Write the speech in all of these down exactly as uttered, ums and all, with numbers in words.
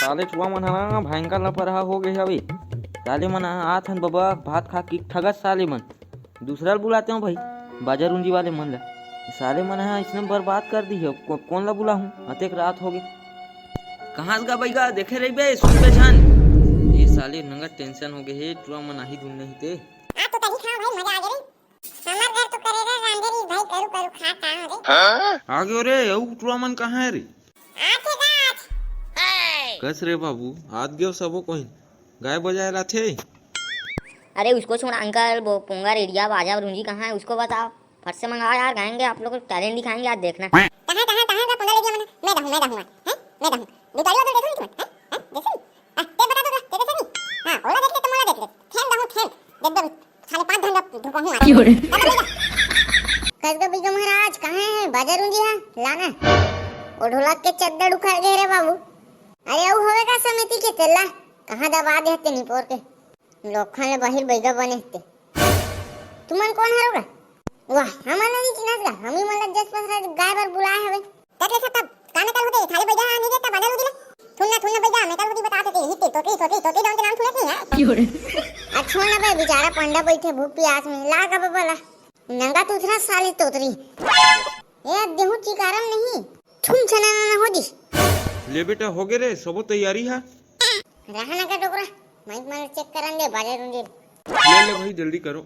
साले टुरा मन ह ना भयंकर लपरहा हो गए हवे। साले मन ह आत हन बबा, भात खा के ठगत साले मन। दूसरा ल बुलाते हो भाई, बाजा रुंजी वाले मन ल। साले मन ह इसने बर्बाद कर दी है, को-, कोन ला बुलाहूं? अतेक रात हो गए। कहाँ गा बइगा, देखे रहिबे, सुनबे झन। ये साले नंगा टेंशन हो गए हे, टुरा मन आही धुन नहीं ते। आ तो तभी खाओ भाई, मजा आ गया रे। हमर घर तो करेला रांधे रही भाई, करू करू खा का रे। आ गयो रे, अउ टुरा मन कहाँ है रे? आथे गा, आथे। कस रे बाबू, आत गयो सबो कोई। गाय बजाए लाथे। अरे उसको छोड़ अंकल, वो पोंगा रेडिया बाजा रुंजी कहाँ है, उसको बताओ। फट से मंगाओ यार, गाएंगे, आप लोग को टैलेंट दिखाएंगे आज, देखना। कहाँ, कहाँ, कहाँ का पोंगा रेडिया मन? मैं दहूँ, मैं दहूँ, हैं? मैं दहूँ। दुतारी वाला देखो नहीं तुम, हैं? हैं? देखो नहीं? हाँ, ते बता दो, ते देखो नहीं? हाँ, ओला देख ले, तुम ओला देख ले। थेम दहूँ, थेम। देख दो, साले पाँच घंटा धुपा हूँ आज। क्यों रे? कस गा बइगा महाराज, कहाँ है बाजा रुंजी हा? लाना। वो ढोलक के चड्डा उखाड़ गए रे बाबू। अरे, अउ होवे का समिति के तेला? कहाँ दबा दे हते निपोर के? लोखन ले बाहिर बइगा बने हते। तुमन कोन हरो गा? वाह, हमन नहीं चिन्हत गा। हमी मन ला जस पसरा गाय बर बुलाए हवे। तक ले सब तब, का मेकल होते? थाले बइगा नहीं देता, बाजा रुंजी ला। थुन ना, थुन ना बइगा, मेकल होती बता देते। हित तोतरी, तोतरी, तोतरी डाउन के नाम सुनत नहीं है। क्यों रे? अच्छा ना बे, बेचारा पंडा बैठे भूख प्यास में, ला का बबा ला। नंगा तुथरा साले तोतरी। ए, देहू चिकारम नहीं। छुम छना ना हो जी। ले बेटा, हो गे रे, सबो तैयारी हा। रहा ना का डोकरा, माइक मन चेक करन दे, बाजा रुंजी। ले ले भाई, जल्दी करो।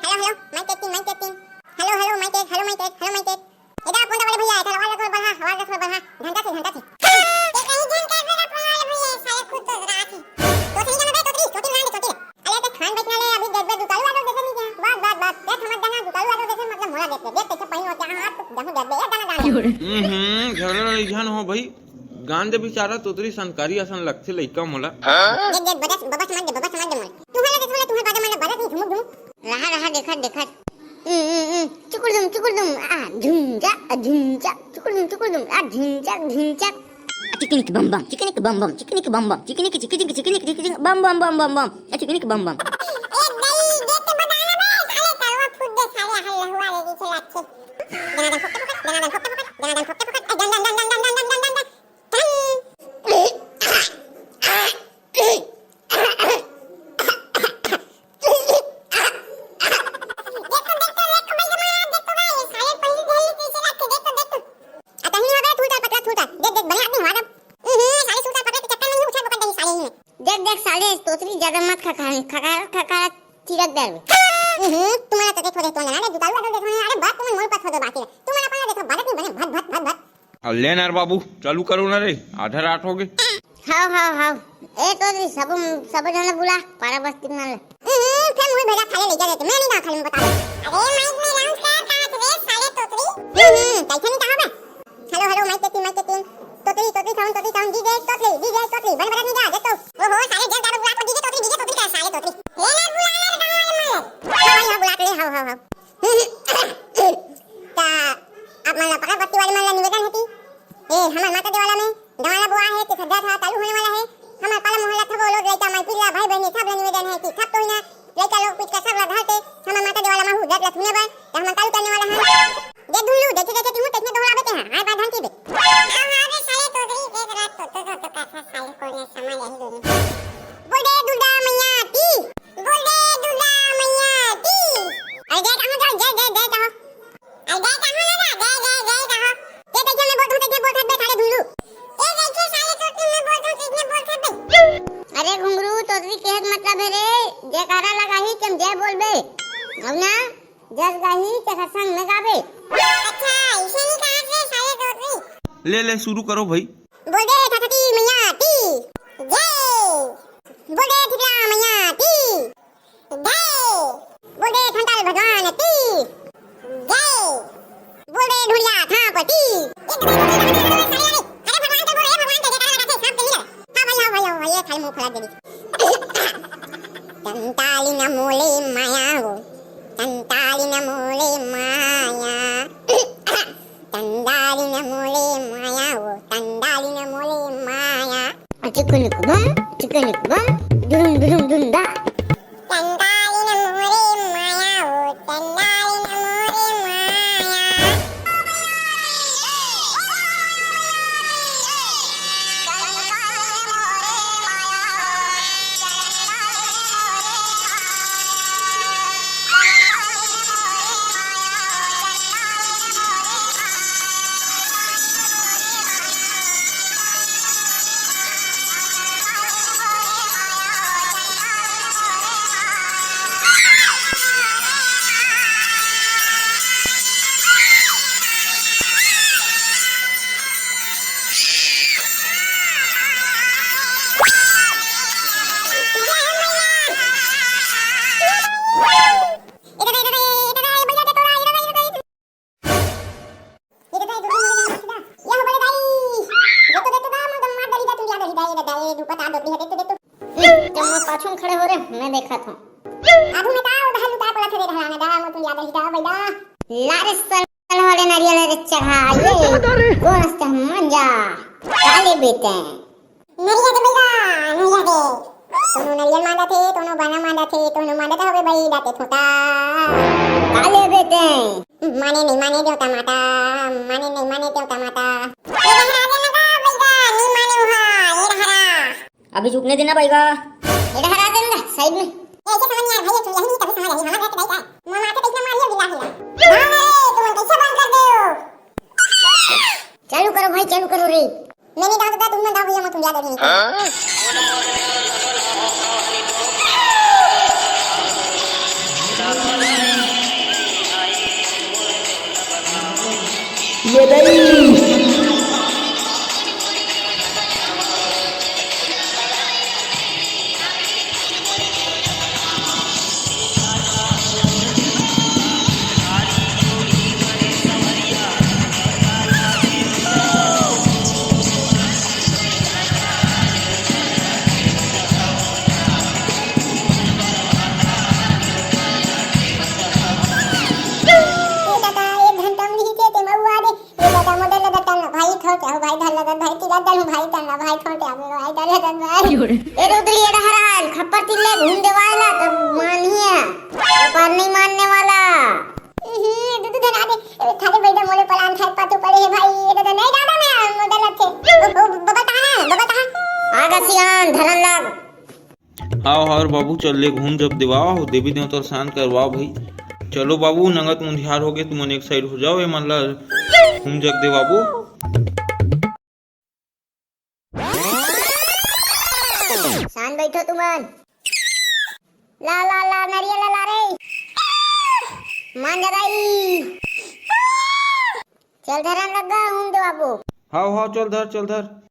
Hello, hello, mic testing, mic testing. Hello, hello, mic test, hello, mic test, hello, mic test. इधर पोंदा वाले भैया, इधर आवाज रखो, बढ़ा, आवाज रखो, बढ़ा। घंटा से, घंटा से। ये कहीं घंटा से रखो वाले भैया, साले खुद तो रात ही। तो सही जाना बे, तो सही, तो सही, तो सही। अरे, तो खान बैठना ले, अभी देख बे, दुकालू वालों जैसे नहीं क्या? बस, बस, बस, देख समझ जाना, दुकालू वालों जैसे मतलब मोला देख ले, देख कैसे पहन होते हैं, हाथ तो जहाँ देख बे, ये गाना गाना। हम्म, झगड़ा नहीं जान हो भाई, गान दे बेचारा तोतरी संस्कारी असन लगथे लइका मोला। देख, देख, बबा, बबा समझ दे, बबा समझ दे मोला। तुम्हारा देख, तुम्हारा, तुम्हारा बाजा मारना, बाजा नहीं, झुमुक, झुमुक। रहा, रहा, देखत, देखत। उम, उम, उम, चुकुर दुम, चुकुर दुम, आ, झुंझा, आ, झुंझा, चुकुर दुम, चुकुर दुम, आ, झुंझा, झुंझा। चिकनिक बम बम, चिकनिक बम बम, चिकनिक बम बम, चिकनिक, चिकनिक, चिकनिक, चिकनिक, बम बम बम बम बम, आ, चिकनिक बम बम। ए दई, देख के बता ना बे, साले तलवा फूट दे, साले हल्ला हुआ रे, नीचे लाग के। दना दन फुक फुक, दना दन फुक फुक, दना दन फुक फुक, ए दन दन दन। देख, देख, साले, तोतरी ज्यादा मत खखार, खखार, खखार, चिरक डरबे। तुम्हारा तो देखो, देखो ना, अरे, दुतारू, अरे, देखो ना, अरे, बात तुम मोर पर छोड़ दो, बाकी रे। तुम्हारा पहले देखो, भगत नहीं बने, भग, भग, भग, भग। अब ले ना रे बाबू, चालू करो ना रे, आधा रात हो गए। हाव, हाव, हाव। ए, तोतरी, सब, सब जन बुला, पारा बस्ती में ले। हम्म, फिर मुझे भेजा खाली ले जा देते, मैं नहीं ना खाली में बता दे। अरे, माइक में अनाउंस कर, कहाँ थे रे, साले तोतरी? हम्म, कैसे नहीं कहा बे? Hello, hello, mic testing, mic testing. तोतरी, तोतरी साउंड, तोतरी साउंड, डीजे तोतरी, डीजे तोतरी, बंद बजा नहीं जा, देखो। ओहो, साले, जब गाना बुला तो डीजे तोतरी, डीजे तोतरी का साले तोतरी। ले ना बुला ना रे, गाना वाले मार। हाँ, हाँ, बुला ले, हाँ, हाँ, हाँ। ता, आप मन ला पारा बस्ती वाले मन ला निवेदन है कि, ए, हमर माता देवाला में, गंवाला बुआ है, ते सज्जा था, चालू होने वाला है। हमर पाला मोहल्ला थबो लोग लइका माई पिल्ला, भाई बहनी, सब ला निवेदन है कि सब कोई ना लइका लोग पिचका सब ला धर के हमर माता देवाला महू दत ला थुने बर, त हमन चालू करने वाला हन। दे धुल्लू, देखे देखे तिहू तइसने दोहराबे ते हा, आय बार धन की बे। हाँ, हाँ, बे साले तोतरी, देख रात तो, तो, तो, तो, कैसा साले कोने समय यही दोनों। बोल दे दुर्गा मैया की, बोल दे दुर्गा मैया की। अरे जय कहो, जय, जय, जय, जय कहो। अरे जय कहो ना, जय, जय, जय कहो। ये देखिए मैं बोलता हूँ, देखिए बोलता हूँ, साले धुल्लू। ये देखिए साले तोतरी, मैं बोलता हूँ, देखिए बोलता हूँ। अरे घुंगरू, तोतरी कहत मतलब है रे, जयकारा लगाही के हम जय बोलबे। अब ना, जस गाही के सत्संग में गाबे। अच्छा, इसे नहीं कहा थे साले तोतरी। ले, ले, शुरू करो भाई। बोल दे सरस्वती मैया की जय। बोल दे शीतला मैया की जय। बोल दे घंटाल भगवान की जय। बोल दे ढोलिया थाप की। अरे भगवान के बोल, हे भगवान के जयकारा लगा के सांप के नहीं लगा। हाँ भाई, हाँ भाई, हाँ भाई, ये खाली मुंह फुला देली। तंताली न मोले माया हो, तंताली न मोले माया। तंदाली न मोले माया हो, तंदाली न मोले माया। चिकनिक बम, चिकनिक बम, दुरुम दुरुम दुंदा। तंदाली न मोले माया हो, तंदाली न मोले माया। ए दादा, ए दादा, ए दादा, ए भैया, दे तो रे, ए दादा, ए दादा, ए दादा। ए दादा, ए दू तीन महीना सीधा। या हो बड़े दाई। दे तो, दे तो दा, मोर दम मार डरी दा, तू या डरी दा, ए दादा, ए दू पता दो, दे तो, दे तो। हम्म, जब मैं पाछू में खड़े हो रे, मैं देखा था। आधू में दा, उधार लुटा पड़ा थे रे धराना दा, मोर तू या डरी दा, बैदा। ला रे सन वाले नारियल रे चढ़ा, ये कौन हंसते हैं, मान जा। काले बेटे। नरिया दे भैया, नरिया दे। तोनो नरियल मांदा थे, तोनो बाना मांदा थे, तोनो मांदा था होगे भाई, दाते थोटा। काले बेटे। माने नहीं माने देवता माता, माने नहीं माने देवता माता। ये डहरा दे लगा भैया, नहीं माने हुआ, ये डहरा। अभी झुकने देना भाई का। ये डहरा दे ना, साइड में। ऐसे समझ नहीं आ रहा भाई, ये यही नहीं कभी समझ आई, हमारे घर के भाई का। मामा के पैसा मारियो बिल्ला हिला। ना रे, तुम कैसे बंद कर दे हो? चालू करो भाई, चालू करो रे। मैंने कहा था तुम ना भैया मत तुम याद नहीं। ये दई। ए दादा, एक घंटा में नीचे ते महुआ दे। ए दादा, मोदल लगा तन भाई, थोटे हो भाई, धर लगा भाई, तिला दल भाई, तन भाई, थोटे हो भाई, दल लगा भाई। ए रुदली, ए डहरान, खप्पर तिल्ले घूम देवायला, तब मानिए, पर नहीं मानने वाला। इही, दूध धरा दे। ए, खाली बैठा मोले पलान खाए पातू पड़े हे भाई, ए दादा, नहीं दादा, मैं मोदल अच्छे। ओ, ओ, बबा कहाँ है? बबा कहाँ? आगा सियान, धरन लाग। हाव, हाव रे बाबू, चल ले घूम जब देवाओ, देवी देवता शांत करवाओ भाई। चलो बाबू, नंगत मुंधियार हो गए, तुमन एक साइड हो जाओ, ये मन ला घूम जग देवाबो। शांत बैठो तुमन। ला, ला, ला, नरियल ला, ला रे। मान जा दाई। चल धरन लग गा, घूम देवाबो। हाव, हाव, चल धर, चल धर।